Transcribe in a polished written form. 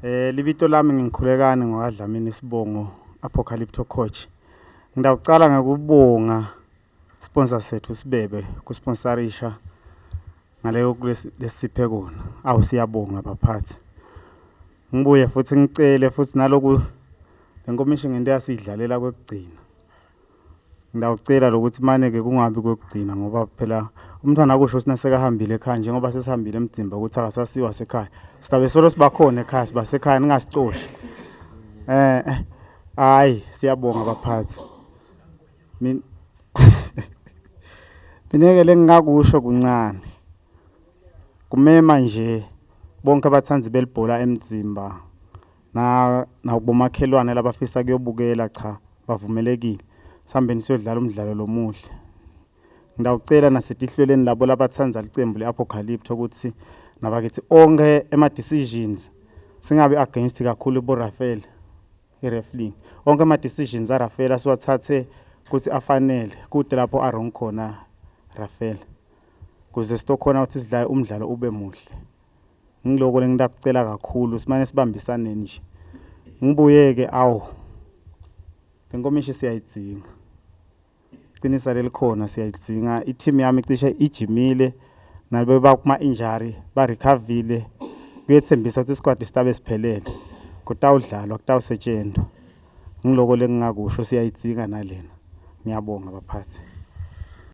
Libito lami ngikhulekani ngwakaDlamini Sibongo Apocalypto coach. Ngidawucala ngekubonga sponsor sethu Sibebe kusponsorisha ngaleyo lesiphe kona. Awu siyabonga baphathi. Ngibuye futhi ngicele futhi naloku lenkomishi ngento yasidlalela kwekugcina. Ngidawucela lokuthi mane-ke kungabi kwekugcina ngoba phela umntwana akusho ukuthi nasekahambile ekhaya njengoba sesihambile emdzimba ukuthi akasasiwa sekhaya. Sidabe solo sibakhona ekhaya sibasekhaya ningasicoshi. Hayi siyabonga baphathi. Mina Mina-ke lengingakusho kuncane. Kumema nje bonke abatsandzi belibhola emdzimba na nakubomakhelwane labafisa kuyobukela cha bavumelekile. Sihambeni siyodlala umdlalo lomuhle. Ngidawucela nasetihlweleni labo labatsandza licembu le-Apocalypto ukuthi nabakithi onke ema-decisions singabi against kakhulu boRafael i-refereeing. Onke ama-decisions aRafael asiwathathe ukuthi afanele kude lapho a-wrong khona Rafael. Kuze sitokhona ukuthi sidlale umdlalo ube muhle. Ngiloko lengidakucela kakhulu simane sibambisane nje. Ngibuye-ke awu lenkomishi siyayidzinga. Qinisa lelikhona siyayidzinga. I-team yami cishe ijimile nabe bakuma injury ba recoverile. Kuyethembisa ukuthi isikwadi sitabe siphelele. Kutawudlalwa kutawusetshenzwa. Ngiloko lengingakusho siyayidzinga nalena. Ngiyabonga baphathi.